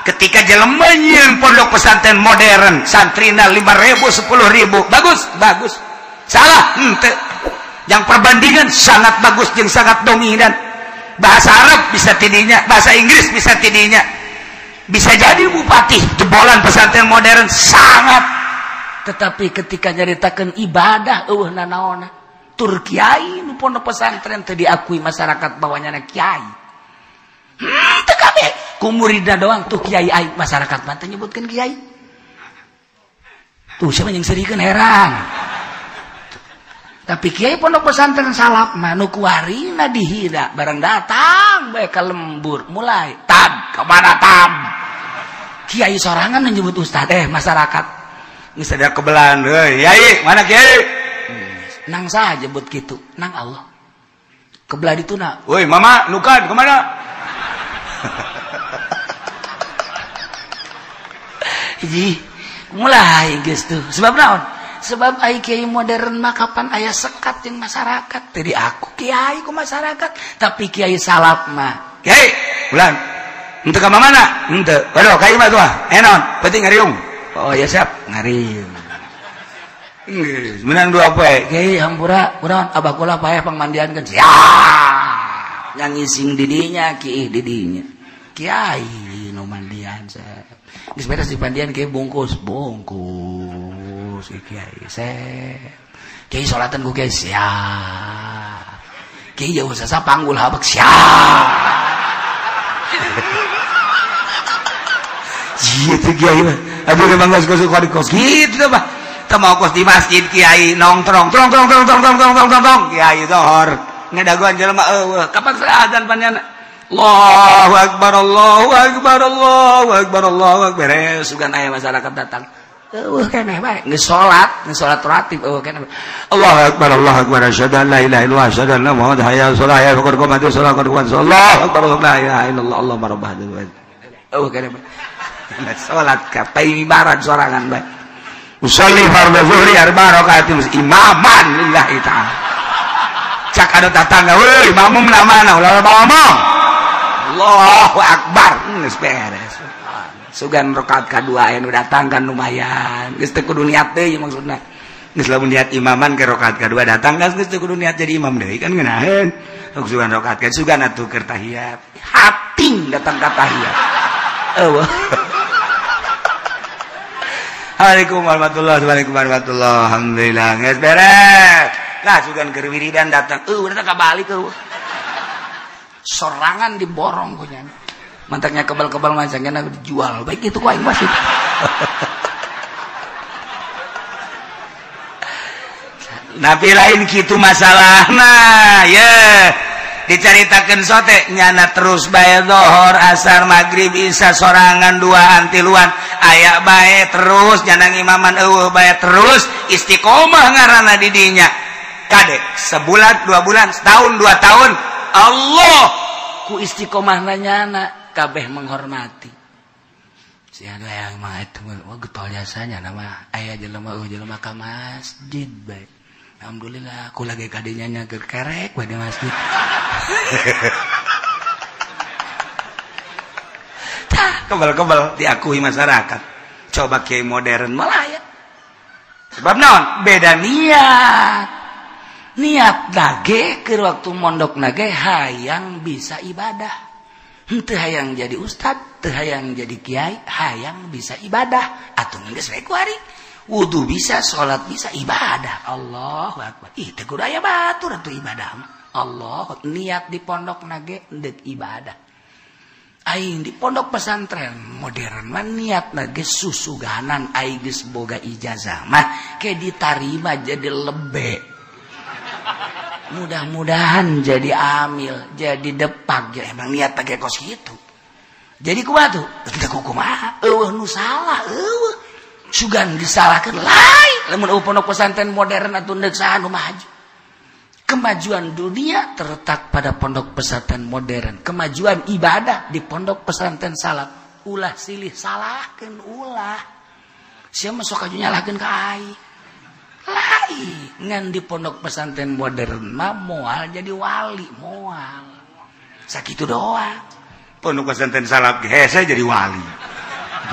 Ketika jelema nyieun pondok pesantren modern, santrina 5.000 10.000, bagus, bagus. Salah, henteu. Yang perbandingan sangat bagus jeung sangat dominan. Bahasa Arab bisa tidinya, bahasa Inggris bisa tidinya. Bisa jadi bupati jebolan pesantren modern sangat. Tetapi ketika nyaritakeun ibadah eueuh nanaona. Tur kiai nu pondok pesantren teu diakui masyarakat bahwa nyana kiai. Teu kabeh ku muridna doang tuh kiai aing masyarakat mah teu nyebutkeun kiai. Tuh siapa yang serikeun heran. Tapi kiai pondok pesantren salaf mah nu kuarina dihina barang datang bae ka lembur mulai tad kemana tad. Kiai sorangan nyebut ustad masyarakat geus ada kebelan euy kiai mana kiai nang saha jebut kitu nang Allah kebelah dituna woi mama nukan kemana. Hiji mulai geus tuh sebab naon? Sebab ai kiai modern mah kapan aya sekat jeung masyarakat. Teu diaku kiai ku masyarakat, tapi kiai salaf mah. Kiai, bulan. Henteu ka mana? Henteu. Waduh, ka imah tuh. Enon, penting ngariung. Oh ya siap, ngariung. Geus, menang dua poe. Kiai hampura, kunaon abah kula paeh pangmandiankeun. Siap. Yang ngising didinya, kiih didinya. Kiai nu mandian siap. Geus beres dipandian kiai bungkus, bungkus. Kiai siap. Kiai salatan ku kiai siap. Kiai jauh sasa panggul habek siap. Gitu kiai mah. Aduh emang geus kos kos kitu mah. Teu mau kos di masjid kiai nongtrong trong trong trong trong trong trong trong trong kiai zohor. Ngadaguan jelema eueuh. Kapan azan panjana? Allahu akbar Allahu akbar Allahu akbar Allahu akbar. Beres sugan aya masyarakat datang. Eueuh keneh bae geus salat ratib eueuh keneh. Allahu akbar Allahu akbar asyhadu an la ilaha illallah asyhadu anna muhammadan hayya 'alas shalah hayya qad qamatis shalah qad qamatis Allahu akbar la ilaha illallah Allahumma rabb hadzal bait. Eueuh keneh bae. Salat ka paimibaran sorangan bae. Usolli fardhu zuhri arba rakaatin imaman lillahi ta'ala. Cak anu tatangga euy makmum na mana ulah ngomong. Allahu akbar geus beres. Sugan rakaat kadua aya nu datang kan lumayan. Geus teu kudu niat deui maksudna. Geus lamun niat imaman ke rakaat kadua datang kan geus teu kudu niat jadi imam deui kan ngeunaheun. Sugan rakaat ka sugan atuh keur tahiyat. Hating datang ka tahiyat. Eueuh. Assalamualaikum warahmatullahi wabarakatuh. Alhamdulillah geus beres. Lah sugan keur wiridan datang. Eueuh datang ka balik eueuh. Sorangan diborong ku nya. Mantaknya kebal-kebal macamnya dijual. Baik itu ku aing masih. Nabi lain kitu masalahna ye. Dicaritakeun sote nyana terus bae zohor, asar, maghrib, isya sorangan duaan tiluan aya bae terus nyana ngimaman eueuh bae terus istiqomah ngaranna di dinya. Kade sebulan, 2 bulan, setahun, 2 tahun Allah ku istiqomahna nyana kabeh menghormati. Si anu yang mah itu wah getol jasanya nama aya jelema eueuh jelema ka masjid bae. Alhamdulillah aku lagi kadinya nya keur kerek bae di masjid. Tah kebal-kebal diakui masyarakat. Coba kiai modern malah ya. Sebab naon? Beda niat. Niat nage keur waktu mondok nage hayang bisa ibadah. Henteu hayang jadi ustad, teu hayang jadi kiai, hayang bisa ibadah. Atuh geus we ku hari. Wudu bisa, salat bisa, ibadah. Allahu akbar. Ih teu kudu aya batur atuh ibadah mah. Allah niat di pondok nage deuk ibadah. Aing di pondok pesantren modern mah niat nage susuganan aing geus boga ijazah mah ke ditarima jadi lebe. Mudah-mudahan jadi amil, jadi depak, ya emang niat pakai kos gitu. Jadi kumaha tuh? Teu kumaha, eueuh nu salah, eueuh. Sugan disalahkeun lain. Lamun eueuh pondok pesantren modern atuh deuk saha nu maju. Kemajuan dunia terletak pada pondok pesantren modern. Kemajuan ibadah di pondok pesantren salaf. Ulah silih salahkeun ulah. Sia mah sok aju nyalahkeun ka aing. Lain ngan di pondok pesantren modern mah moal jadi wali moal. Sakitu doang. Pondok pesantren salaf hese jadi wali.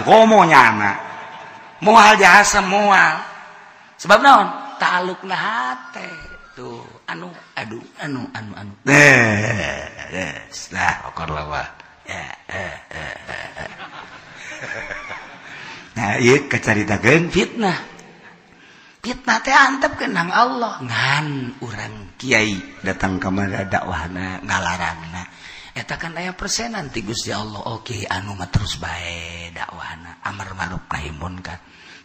atuh komo nyana moal jasa moal sebab naon talukna hate tuh anu aduh anu anu anu deh lah okor lawa ya. Nah ieu kacaritakeun fitnah. Fitnah teh antep kenang Allah ngan urang kiai datang ka mana dakwahna ngalarangna eta kan aya persenan ti Gusti Allah. Oke anu mah terus bae dakwahna amar ma'ruf nahi munkar.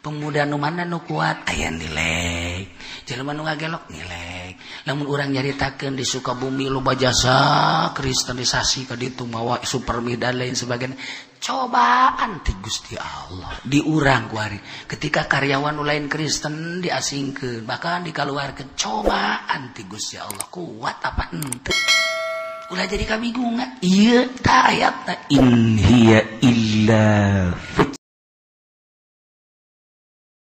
Pemuda nu mana nu kuat aya nilai, jelema nu ngagelok nilai. Lamun urang nyaritakeun di Sukabumi loba jasa kristenisasi ka ditu mawa supermi dan lain sebagainya, cobaan ti Gusti Allah di urang kuari. Ketika karyawan nu lain Kristen diasingkeun bahkan dikaluarkeun, cobaan ti Gusti Allah kuat apa henteu? Ulah jadi kabingungan. Ieu ta ayatna in hiya illa